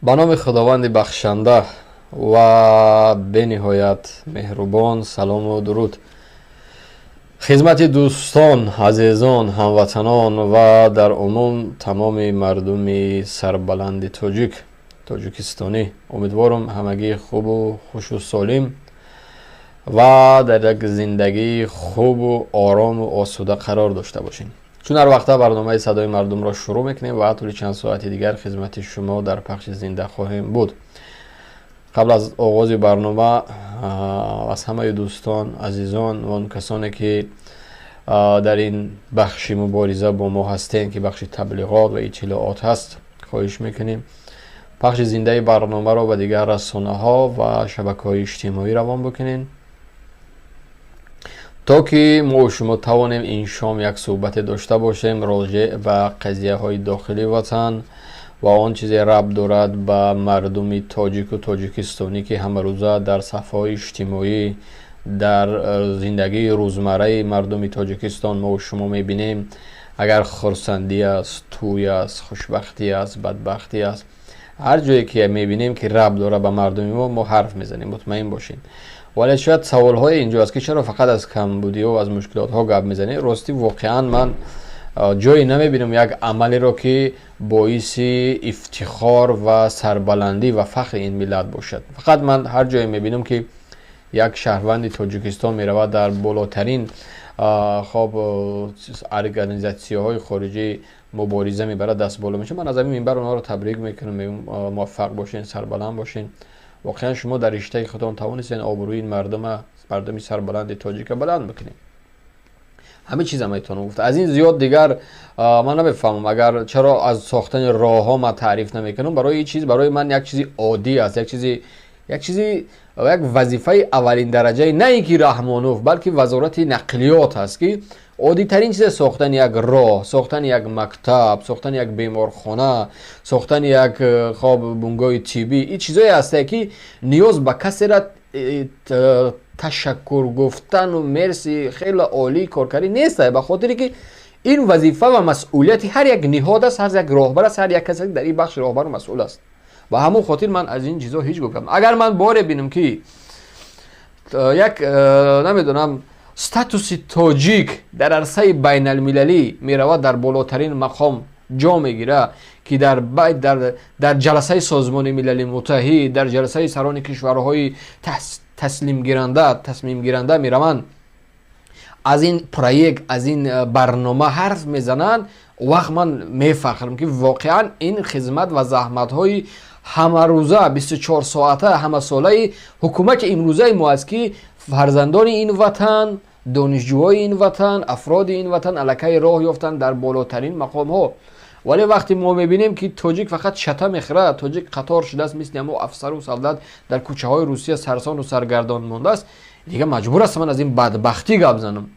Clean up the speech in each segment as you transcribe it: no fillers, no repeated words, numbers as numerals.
Ба номи Худованди бахшанда ва бениҳоят меҳрубон, салому дуруд хизмати дӯстон, азизон, ҳамватанон ва дар умум тамоми мардуми сарбаланди тоҷик, тоҷикистонӣ. Умедворам, ҳамагӣ хубу хушу солим ва дар як зиндагии хубу орому осуда қарор дошта бошем. Чун ҳар вақта, барномаи «Садои мардумро» шурӯъ мекунем ва тӯли чанд соати дигар хизмати шумо дар пахши зинда хоҳем буд. Қабл аз оғози барнома аз ҳамаи дӯстон, азизон ва он касоне, ки дар ин бахши мубориза бо мо ҳастем, ки бахши таблиғот ва иттилоот ҳаст, хоҳиш мекунем, пахши зиндаи барномаро ба дигар расонаҳо ва шабакаҳои иҷтимоӣ равон бикунед, то ки мо шумо тавонем ин шом як суҳбате дошта бошем роҷеъ ба қазияҳои дохили ватан ва он чизе рабт дорад ба мардуми тоҷику тоҷикистонӣ, ки ҳамарӯза дар саҳфаҳои иҷтимоӣ, дар зиндагии рӯзмарраи мардуми Тоҷикистон мо шумо мебинем. Агар хурсандӣ аст, тӯй аст, хушбахтӣ аст, бадбахтӣ аст, ҳар ҷое ки мебинем, ки рабт дорад ба мардуми мо, мо ҳарф мезанем, мутмаин бошем. Вале шояд саволҳое инҷо аст, ки чаро фақат аз камбудиҳо, аз мушкилотҳо гап мезанем? Ростӣ, воқеан ман ҷое намебинам як амалеро, ки боиси ифтихор ва сарбаландӣ ва фахри ин миллат бошад. Фақат ман ҳар ҷое мебинам, ки як шаҳрванди Тоҷикистон меравад, дар болотарин, хоб, организатсияҳои хориҷӣ мубориза мебарад, даст боло мешавад, ман аз ҳамин минбар онҳоро табрик мекунам, мегӯям: муваффақ бошен, сарбаланд бошен. Воқеан шумо дар риштаи худтон тавонистен обрӯи ин мардума, мардуми сарбаланди тоҷика баланд бикунед. Ҳамин чиза метавонам гуфт, аз ин зиёд дигар ман намефаҳмам, агар чаро аз сохтани роҳҳо ман таъриф намекунам. Барои ин чиз барои ман як чизи оддӣ аст, як чизи як вазифаи аввалин дараҷаи на ин ки Раҳмонов, балки Вазорати нақлиёт аст, ки оддитарин чизе, сохтани як роҳ, сохтани як мактаб, сохтани як беморхона, сохтани як, хоб, бунгоҳи тиббӣ, ин чизое ҳастае, ки ниёз ба касера ташаккур гуфтану мерси, хеле олӣ коркардӣ нест, ба хотире ки ин вазифа ва масъулияти ҳар як ниҳод аст, ҳар як роҳбар аст, ҳар як касе дар ин бахш роҳбару масъул аст. Ба ҳамон хотир ман аз ин чизо ҳеҷ гуфтам. Агар ман боре бинам, ки як, намедонам, статуси тоҷик дар арсаи байналмилалӣ меравад, дар болотарин мақом ҷо мегирад, ки дар ҷаласаи Созмони Милали Муттаҳид, дар ҷаласаи сарони кишварҳои таслимгиранда, тасмимгиранда мераванд, аз ин проект, аз ин барнома ҳарф мезананд, вақт ман мефахрам, ки воқеан ин хизмат ва заҳматҳои ҳамарӯза, 24 соата, ҳамасолаи ҳукумати имрӯзаи мо аст, ки фарзандони ин ватан, донишҷӯҳои ин ватан, афроди ин ватан аллакай роҳ ёфтанд дар болотарин мақомҳо. Вале вақте мо мебинем, ки тоҷик фақат шата мехӯрад, тоҷик қатор шудааст, мисли ҳамо афсару солдат дар кӯчаҳои Русия сарсону саргардон мондааст, дига маҷбур ҳастам ман аз ин бадбахтӣ гап занам.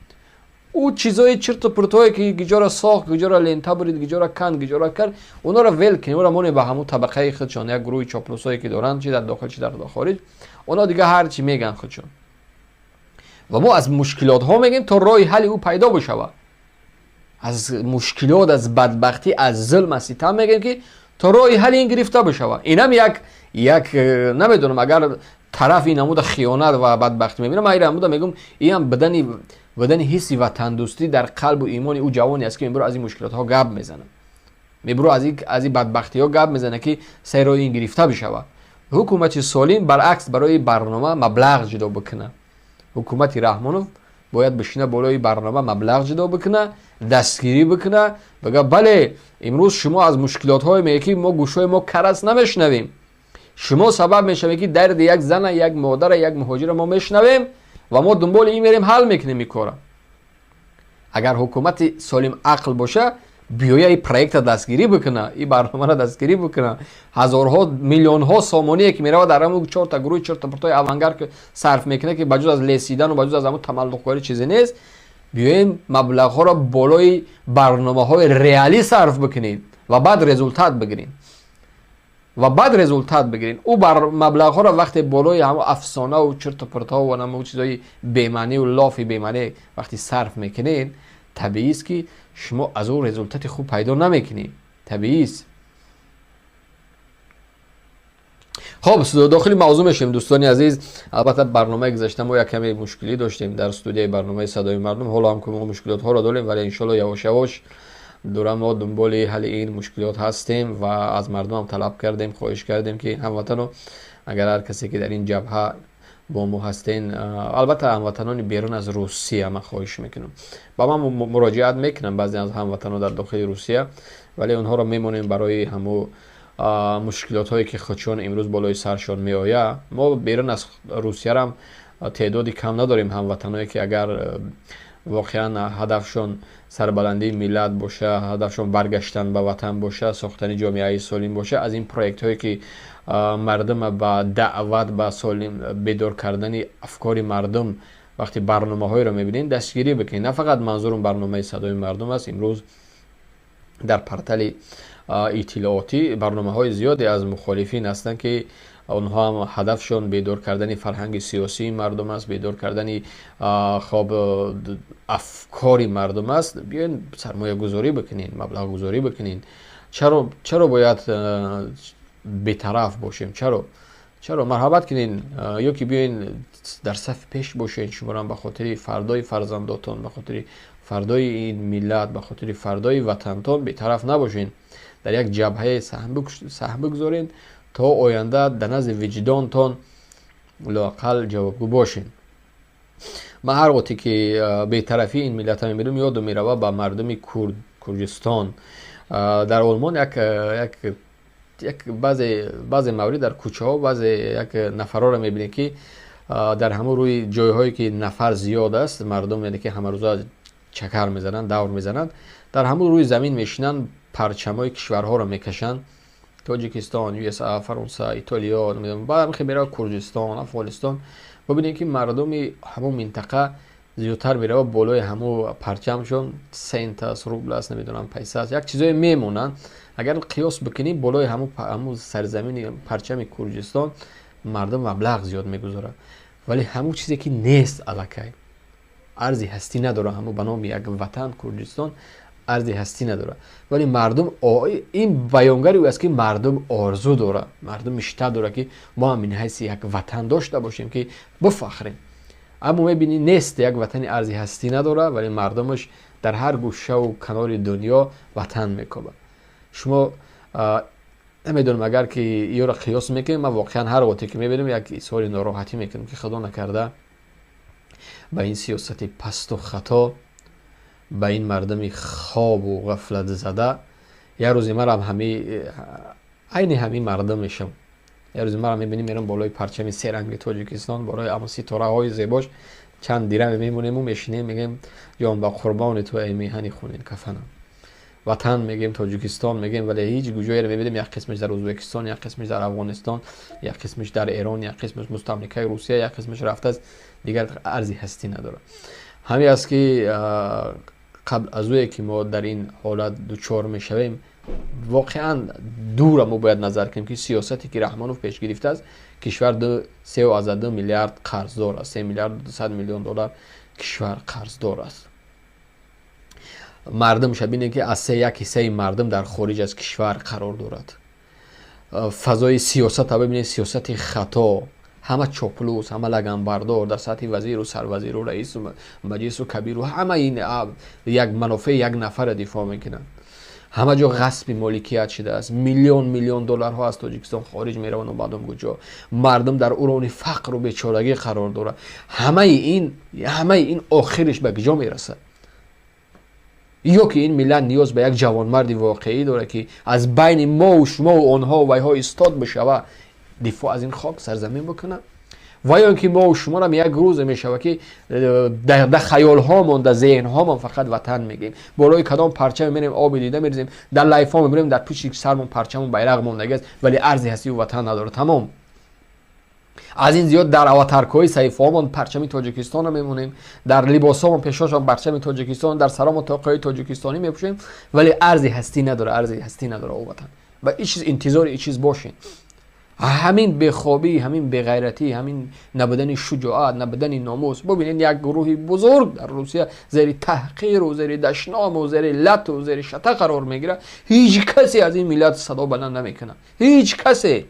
Ӯ чизои чирту пуртое, ки гиҷора сохт, гиҷора лента бурид, гиҷора канд, гиҷора кард, онҳоро вел кунем, онро монем ба ҳамун табақаи худшон, як гурӯҳи чоплусое, ки доранд, чи дар дохил, чи дар хориҷ. Онҳо дига ҳар чӣ мегӯянд худшон ва мо аз мушкилотҳо мегӯем, то роҳи ҳалли ӯ пайдо бишавад. Аз мушкилот, аз бадбахтӣ, аз зулм, аз ситам мегӯем, ки то роҳи ҳалли ин гирифта бишавад. Инам як, намедонам, агар тараф ин намуда хиёнат ва бадбахтӣ мебинам, ман ира намуда мегӯм, инам будани ҳисси ватандӯстӣ дар қалбу имони ӯ ҷавоне аст, ки мебуро аз ин мушкилотҳо гап мезанад, мебуро аз ин бадбахтиҳо гап мезанад, ки сари роҳи ин гирифта бишавад. Ҳукумати солим баръакс барои барнома маблағ ҷудо бикунад. Ҳукумати Раҳмонов бояд бишина, болои барнома маблағ ҷудо бикуна, дастгирӣ бикуна, бага: бале, имрӯз шумо аз мушкилотҳое меге, ки мо гӯшҳои мо кар аст, намешунавем. Шумо сабаб мешавед, ки дарди як зана, як модара, як муҳоҷира мо мешунавем ва мо дунболи ин мерем, ҳал мекунем ин кора. Агар ҳукумати солим ақл боша, биёя, ин проекта дастгирӣ бикуна, ин барномаро дастгирӣ бикуна. Ҳазорҳо, миллионҳо сомоние, ки меравад, дар ҳамун чорта гурӯҳи чорта пуртои авангард сарф мекунад, ки ба ҷуз аз лесидану ба ҷуз аз ҳамун тамаллуқкорӣ чизе нест, биёем, маблағҳоро болои барномаҳои реалӣ сарф бикунем ва баъд результат бигирем, ва баъд результат бигирем. Ӯ бар маблағҳоро вақте болои ҳамон афсонаву чирту пиртҳо ва наму чизҳои бемаъниву лофи бемаънӣ вақте сарф мекунед, табиист, ки шумо аз ӯ результати хуб пайдо намекунед, табиист. Хоб, дохили мавзӯъ мешавем, дӯстони азиз. Албатта, барномаи гузашта мо як каме мушкилӣ доштем дар студияи барномаи «Садои мардум». Ҳоло ҳам мо мушкилотҳоро дорем, вале иншоалло явош явош дура мо дунболи ҳалли ин мушкилот ҳастем ва аз мардумам талаб кардем, хоҳиш кардем, ки ҳамватану агар ҳар касе ки дар ин ҷабҳа бо мо ҳастен, албатта, ҳамватанони берун аз Русия, ман хоҳиш мекунам, ба ман муроҷиат мекунам баъзе аз ҳамватанон дар дохили Русия, вале онҳоро мемонем барои ҳамо мушкилотҳое ки худшон имрӯз болои саршон меояд. Мо берун аз Русиярам теъдоди кам надорем ҳамватаное, ки агар воқеан ҳадафшон сарбаландии миллат боша, ҳадафшон баргаштан ба ватан боша, сохтани ҷомеаи солим боша, аз ин проектҳое ки мардума ба даъват ба солим бедор кардани афкори мардум, вақте барномаҳоеро мебинем, дастгирӣ бикунед. На фақат манзурум барномаи «Садои мардум» аст. Имрӯз дар портали иттилоотӣ барномаҳои зиёде аз мухолифин ҳастанд, ки онҳо ҳам ҳадафшон бедор кардани фарҳанги сиёсии мардум аст, бедор кардани, хоб, афкори мардум аст. Биёен, сармоягузорӣ бикунед, маблағгузорӣ бикунед. Чаро бояд бетараф бошем? Чаро? Марҳабат кунед ё ки биёен, дар сафи пеш бошед. Шуморам ба хотири фардои фарзандотон, ба хотири фардои ин миллат, ба хотири фардои ватантон бетараф набошед. Дар як ҷабҳае саҳм бигузоред, то оянда дар назди виҷдонтон лоақал ҷавобгӯ бошед. Ман ҳар вақте ки бетарафии ин миллата мебинам, ёдам мерава ба мардуми Курҷистон. Дар Олмон як баъзе маврид дар кӯчаҳо баъзе як нафарҳоро мебинем, ки дар ҳамон рӯи ҷойҳое ки нафар зиёд аст, мардум, яъне ки ҳамарӯза чакар мезананд, давр мезананд, дар ҳамон рӯи замин мешинанд, парчамҳои кишварҳоро мекашанд: Тоҷикистон, USA, Фаронса, Итолиё, баъд мерава Курҷистон, Афғонистон. Бибинем, ки мардуми ҳамон минтақа зиёдтар мерава болои ҳамон парчамшон сент аст, рубл аст, намедонам, пайса аст, як чизое мемонанд. Агар қиёс бикунем, болои ҳамун сарзамини парчами Курҷистон мардум маблағ зиёд мегузоранд. Вале ҳамун чизе ки нест, аллакай арзи ҳастӣ надорад, ҳамун ба номи як ватан Курҷистон арзи ҳастӣ надорад. Вале мардум, ин баёнгари ӯ аст, ки мардум орзу дорад, мардум иштиҳо дорад, ки мо ҳам мин ҳайси як ватан дошта бошем, ки бифахрем. Аммо мебинӣ, нест, як ватани арзи ҳастӣ надорад, вале мардумаш дар ҳар гӯшаву канори дунё ватан мекобад. Шумо намедонам, агар ки ёро қиёс мекунем, ман воқеан ҳар вақте ки мебинам, як изҳори нороҳатӣ мекунам, ки худо накарда ба ин сиёсати пасту хато, ба ин мардуми хобу ғафлатзада як рӯзе марам айни ҳамин мардум мешавам. Як рӯзе марам мебинем, мерам болои парчами серанги Тоҷикистон, болои аммо ситораҳои зебош чанд дираме мемонему мешинем, мегӯем: «Ҷон ба қурбони ту, эй меҳани хунин кафанам». Ватан мегӯем, Тоҷикистон мегӯем, вале ҳеҷ ҷоеро мебинем: як қисмаш дар Ӯзбекистон, як қисмаш дар Афғонистон, як қисмаш дар Эрон, як қисмаш мустамликаи Русия, як қисмаш рафтааст, дигар арзи ҳастӣ надорад. Ҳамин аст, ки қабл аз ӯе ки мо дар ин ҳолат дучор мешавем, воқеан дура мо бояд назар кунем, ки сиёсате ки Раҳмонов пеш гирифтааст, кишвар 3,2 миллиард қарздор аст, 3 миллиард 200 миллион доллар кишвар қарздор аст. Мардумша бинед, ки аз се як ҳиссаи мардум дар хориҷ аз кишвар қарор дорад. Фазои сиёсата бибинед, сиёсати хато, ҳама чоплус, ҳама лаганбардор дар сатҳи вазиру сарвазиру раису маҷлису кабиру, ҳама ин як манофеи як нафара дифоъ мекунанд. Ҳама ҷо ғасби моликият шудааст, миллион миллион долларҳо аз Тоҷикистон хориҷ мераванд, баъдом куҷо мардум дар урони фақру бечорагӣ қарор дорад. Ҳамаи ин охириш ба куҷо мерасад? Ё ки ин миллат ниёз ба як ҷавонмарди воқеӣ дорад, ки аз байни мову шумову онҳо вайҳо истод бишава, дифоъ аз ин хок сарзамин бикунад, ва ё ин ки мову шуморам як рӯзе мешавад, ки дар хаёлҳомон, дар зеҳнҳомон фақат ватан мегӯем, болои кадом парчаме мерем, оби дида мерезем, дар лайфҳо мебирем, дар пушти сармон парчамон байрақ мондагиаст, вале арзи ҳастию ватан надорад. Тамом. Аз ин зиёд дар аватаркаҳои саҳифаҳомон парчами Тоҷикистонро мемонем, дар либосҳомон пешошон парчами Тоҷикистон, дар саромон тоқаи тоҷикистонӣ мепӯшем, вале арзи ҳастӣ надорад, арзи ҳастӣ надорад о ватан. Ба ин чиз интизори ин чиз бошем. Ҳамин бехобӣ, ҳамин беғайратӣ, ҳамин набудани шуҷоат, набудани номус. Бубинед, як гурӯҳи бузург дар Русия зери таҳқиру зери дашному зери лату зери шата қарор мегирад. Ҳеҷ касе аз ин миллат садо баланд намекунад, ҳеҷ касе.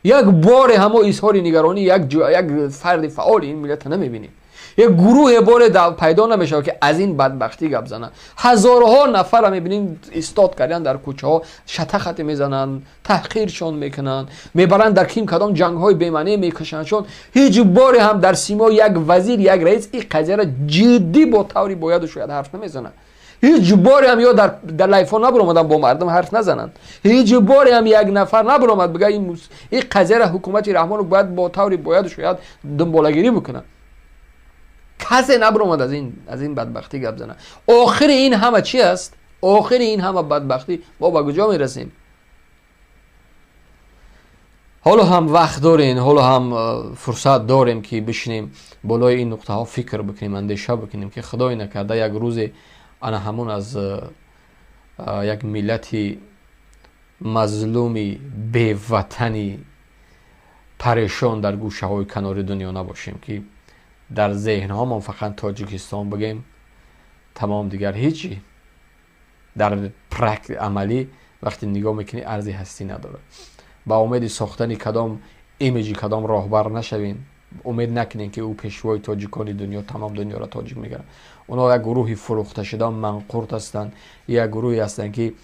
Як боре ҳамо изҳори нигаронӣ як фарди фаъоли ин миллата намебинем. Як гурӯҳе боре пайдо намешавад, ки аз ин бадбахтӣ гап зананд. Ҳазорҳо нафарро мебинем истод кардан дар кӯчаҳо, шатахате мезананд, таҳқиршон мекунанд, мебаранд дар ким кадом ҷангҳои бемаъне мекашандшон. Ҳеҷ боре ҳам дар симо як вазир, як раис ин қазияро ҷиддӣ бо таври бояду шояд ҳарф намезанад. Ҳеҷ боре ҳам ё дар лайфҳо набаромаданд бо мардум ҳарф назананд. Ҳеҷ боре ҳам як нафар набаромад бигӯяд ин қазияро ҳукумати Раҳмонов бояд бо таври бояду шояд дунболагирӣ бикунад. Касе набаромад аз ин бадбахтӣ гап занад. Охири ин ҳама чи аст? Охири ин ҳама бадбахтӣ мо ба куҷо мерасем? Ҳоло ҳам вақт дорем, ҳоло ҳам фурсат дорем, ки бишинем болои ин нуқтаҳо фикр бикунем, андеша бикунем, ки худое накарда як рӯзе ана ҳамон аз як миллати мазлуми беватани парешон дар гӯшаҳои канори дунё набошем, ки дар зеҳнҳомон фақат Тоҷикистон бигем, тамом, дигар ҳечи дар практика амалӣ вақте нигоҳ мекунӣ арзи ҳастӣ надорад. Ба умеди сохтани кадом имиҷи кадом роҳбар нашавем, умед накунем, ки ӯ пешвои тоҷикони дунё, тамом дунёро тоҷик мегардад. Онҳо як гурӯҳи фурӯхташуда манқурт ҳастанд, як гурӯҳе ҳастанд, ки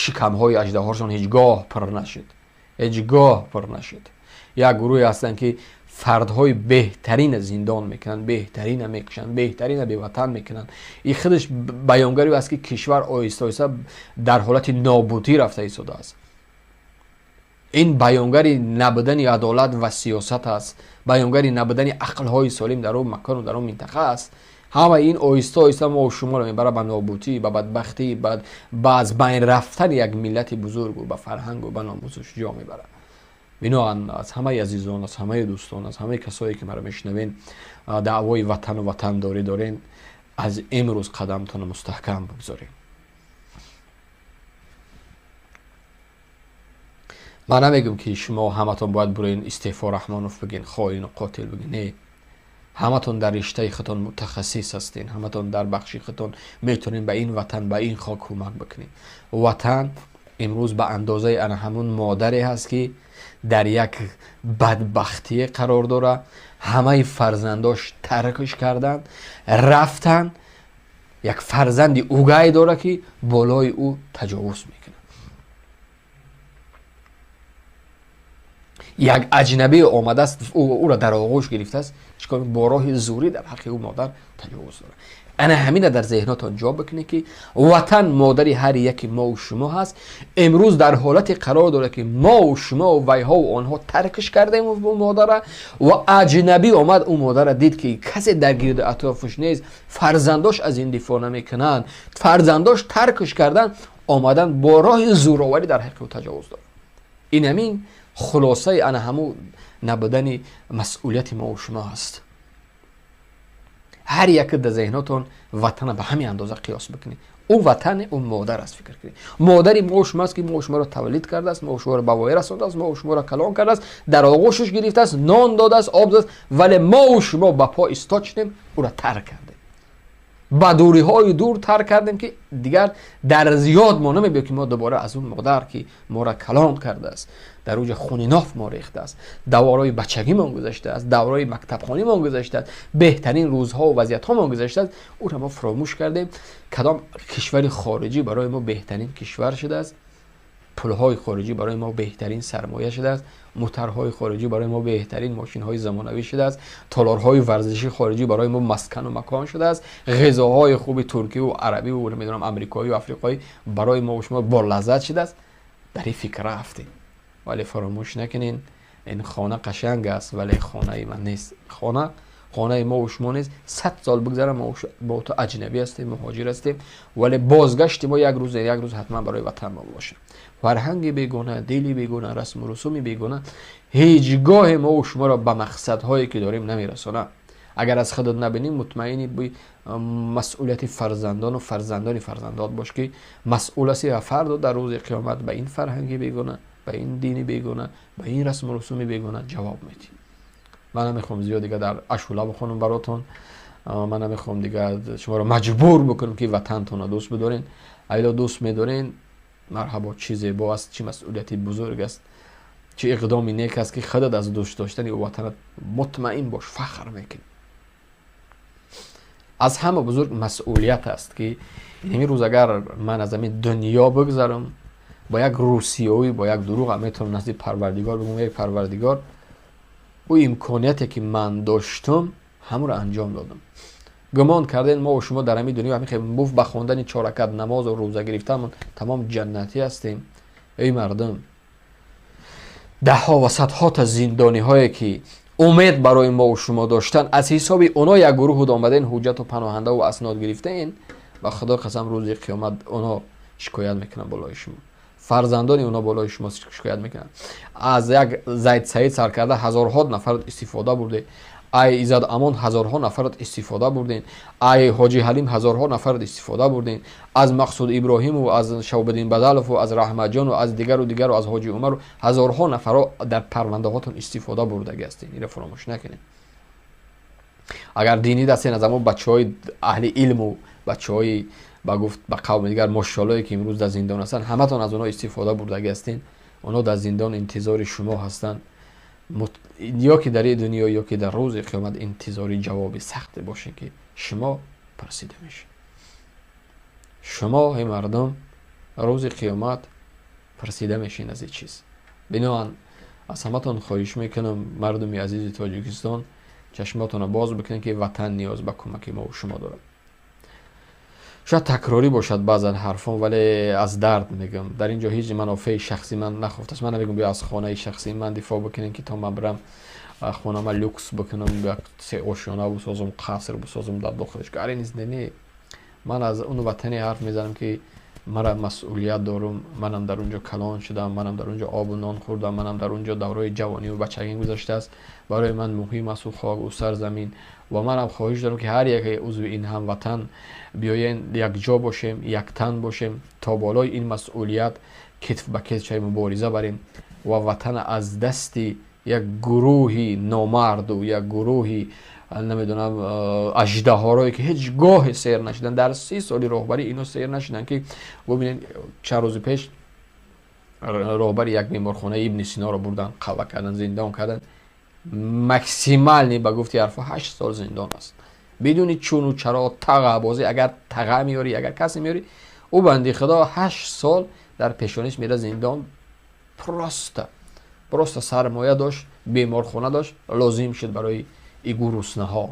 шикамҳои аждаҳошон ҳеҷ гоҳ пур нашуд, ҳеҷ гоҳ пур нашуд. Як гурӯҳе ҳастанд, ки фардҳои беҳтарина зиндон мекунанд, беҳтарина мекушанд, беҳтарина беватан мекунанд. Ин худаш баёнгари аст, ки кишвар оҳиста оҳиста дар ҳолати нобудӣ рафта истодааст. Ин баёнгари набудани адолат ва сиёсат аст, баёнгари набудани ақлҳои солим дар он макону дар он минтақа аст. Ҳама ин оҳиста оҳиста мо шуморо мебарад ба нобудӣ, ба бадбахтӣ, ба аз байн рафтани як миллати бузургу ба фарҳангу ба номусу ҷо мебарад. Биноан аз ҳамаи азизон, аз ҳамаи дӯстон, аз ҳамаи касое, ки маро мешунавен, даъвои ватану ватандорӣ дорен, аз имрӯз қадамтонро мустаҳкам бигзорем. Ман намегӯм, ки шумо ҳаматон бояд буроен истеъфо Раҳмонов бигин, хоину қотил бигин. Не, ҳаматон дар риштаи худтон мутахассис ҳастен, ҳаматон дар бахши худтон метавонед ба ин ватан, ба ин хок кӯмак бикунед. Ватан имрӯз ба андозаи ана ҳамун модаре ҳаст, ки дар як бадбахтие қарор дорад, ҳамаи фарзандош таркш карданд, рафтанд, як фарзанди угай дорад, ки болои ӯ таҷовуз мекунад. Як аҷнабӣ омадааст, ӯро дар оғӯш гирифтааст, чикор бо роҳи зӯрӣ дар ҳаққи ӯ модар таҷовуз дорад. Ана ҳамина дар зеҳнотон ҷо бикунед, ки ватан модари ҳар яки мову шумо ҳаст. Имрӯз дар ҳолате қарор дорад, ки мову шумо вайҳову онҳо таркш кардем модара, ва аҷнабӣ омад, ӯ модара дид, ки касе дар гирду атрофаш нест, фарзандош аз ин дифоъ намекунанд, фарзандош таркш карданд, омадан бо роҳи зӯроварӣ дар ҳаққи ӯ таҷовуз дорад. Ин ҳамин хулосаи ана ҳамун набудани масъулияти мову шумо ҳаст. Ҳар яке дар зеҳнотон ватана ба ҳамин андоза қиёс бикунед. Ӯ ватане, ӯ модар аст, фикр кунед. Модари мо шумо аст, ки мо шуморо тавлид кардааст, мо шуморо ба воя расондааст, мо шуморо калон кардааст, дар оғӯшаш гирифтааст, нон додааст, об додааст, вале мо шумо ба по истод шудем, ӯро тарк кардем, ба дуриҳои дур тарк кардем, ки дигар дар зиёд мо намебиёд, ки мо дубора аз он модар, ки моро калон кардааст, дар уҷа хуни ноф мо рехтааст, давраҳои бачагимон гузаштааст, давраҳои мактабхонимон гузаштааст, беҳтарин рӯзҳо вазъиятҳомон гузаштааст, ӯро мо фаромӯш кардем. Кадом кишвари хориҷӣ барои мо беҳтарин кишвар шудааст, пулҳои хориҷӣ барои мо беҳтарин сармоя шудааст, моторҳои хориҷӣ барои мо беҳтарин мошинҳои замонавӣ шудааст, толорҳои варзишии хориҷӣ барои мо маскану макон шудааст, ғизоҳои хуби туркиву арабиву намедонам амрикоию африқоӣ барои мо шумо болаззат шудааст. Дар ин фикр рафтем, вале фаромӯш накунен, ин хона қашанг аст, вале хонаи ман нест, хона хонаи мо шумо нест. 100 сол бигзара, мо бо ту аҷнабӣ ҳастем, муҳоҷир ҳастем, вале бозгашти мо як рӯз, як рӯз ҳатман барои ватан мо бошад. Фарҳанги бегона, дили бегона, расму русуми бегона ҳеҷ гоҳе мо шуморо ба мақсадҳое, ки дорем, намерасонад. Агар аз худат набинӣ, мутмаини масъулияти фарзандону фарзандони фарзандот бош, ки масъул ҳастӣ ва фардо дар рӯзи қиёмат ба ин фарҳанги бегона, ба ин дини бегона, ба ин расму русуми бегона ҷавоб медиҳӣ. Ман намехоҳам зиёд дига дар ашула бихонам баротон, ман намехоҳам дига шуморо маҷбур бикунам, ки ватантонро дӯст бидорен. Айло дӯст медорен, марҳабо, чӣ зебо аст, чӣ масъулияти бузург аст. Чӣ иқдоми нек аст, ки худат аз дӯст доштани ватанат мутмаин бош, фахр мекунӣ. Аз ҳама бузург масъулият аст, ки ин рӯз агар ман аз ҳамин дунё бигзарам, бо як рӯсиёӣ, бо як дурӯғ метавонам назди Парвардигор бигӯям: эй Парвардигор, ӯ имконияте ки ман доштам, ҳамонро анҷом додам. Гумон кардем, мо шумо дар ҳамин дунё ҳамин муфт ба хондани чор ракат намозу рӯза гирифтан тамом ҷаннатӣ ҳастем. Эй мардум, даҳҳо ва садҳо та зиндониҳое ки умед барои мо шумо доштан, аз ҳисоби оно як гурӯҳ омаден, ҳуҷҷату паноҳандаву аснод гирифтаен. Ба Худо қасам, рӯзи қиёмат оно шикоят мекунанд болои шумо, фарзандони оно болои шумо шикоят мекунанд. Аз як Зайд Саид сар карда ҳазорҳо нафар истифода бурде, ай Иззат Амон ҳазорҳо нафарат истифода бурден, ай Ҳоҷи Ҳалим ҳазорҳо нафарат истифода бурден, аз Мақсуд Иброҳиму, аз Шавбаддин Бадалову, аз Раҳматҷону, аз дигару дигару, аз Ҳоҷи Умару ҳазорҳо нафарро дар парвандаҳотон истифода бурдагӣ ҳастен. Инро фаромӯш накунед. Агар динӣ дастен, аз ҳамон бачаҳои аҳли илму бачаҳои, ба гуфт, ба қавми дигар, мошоллое ки имрӯз дар зиндон ҳастанд, ҳаматон аз онҳо истифода бурдагӣ ҳастен. Онҳо дар зиндон интизори шумо ҳастанд. Ё ки дар ин дунё, ё ки дар рӯзи қиёмат интизори ҷавоби сахте бошед, ки шумо пурсида мешед. Шумо, эй мардум, рӯзи қиёмат пурсида мешед аз ин чиз. Биноан аз ҳаматон хоҳиш мекунам, мардуми азизи Тоҷикистон, чашмотонро боз бикунед, ки ватан ниёз ба кӯмаки мо шумо дорад. Шояд такрорӣ бошад баъзан ҳарфон, вале аз дард мегӯям. Дар ин ҷо ҳеҷ манофеи шахсӣ ман нахофтааст. Ман намегӯям, биё аз хонаи шахсии ман дифоъ бикунем, ки то ман бирам хонама люкс бикунам, як се ошёна бисозам, қаср бисозам дар дохилаш. Каре низ, не. Ман аз он ватане ҳарф мезанам, ки мара масъулият дорум. Манам дар он ҷо калон шудам, манам дар он ҷо обу нон хӯрдам, манам дар он ҷо давраи ҷавониву бачагим гузаштааст. Барои ман муҳим аст ӯ хок, ӯ сарзамин, ва манам хоҳиш дорам, ки ҳар яке узви ин ҳамватан биёен, якҷо бошем, яктан бошем, то болои ин масъулият китф ба китф шавем, мубориза барем ва ватана аз дасти як гурӯҳи номарду як гурӯҳи, намедонам, аждаҳорое ки ҳеҷ гоҳе сер нашуданд, дар 30 соли роҳбарӣ ино сер нашуданд, ки бубинед, чанд рӯзи пеш роҳбари як беморхонаи Ибни Синоро бурдан, қалва кардан, зиндон кардан. Максимальный, ба гуфти ҳарфо, 8 сол зиндон аст, бидуни чуну чаро, тағабозӣ. Агар тага меёрӣ, агар касе меёрӣ, ӯ банди худо 8 сол дар пешониш мера зиндон. Просто сармоя дошт, беморхона дошт, лозим шуд барои и гуруснаҳо.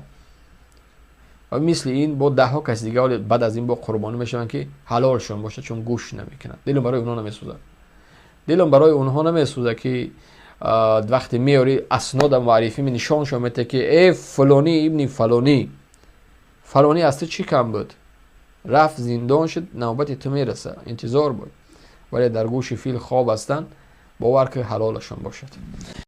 Ва мисли ин бо даҳҳо каси дига баъд аз ин бо қурбонӣ мешаванд, ки ҳалолшон бошад, чун гӯш намекунанд. Дилам барои онҳо намесӯзад, дилам барои онҳо намесӯзад, ки вақте меёрӣ, аснода муаррифӣ, нишоншон мете, ки э фалонӣ ибни фалонӣ, фалонӣ, аз ту чӣ кам буд? Рафт, зиндон шуд, навбати ту мераса, интизор буд. Вале дар гӯши фил хоб ҳастанд. Бовар ки ҳалолашон бошад.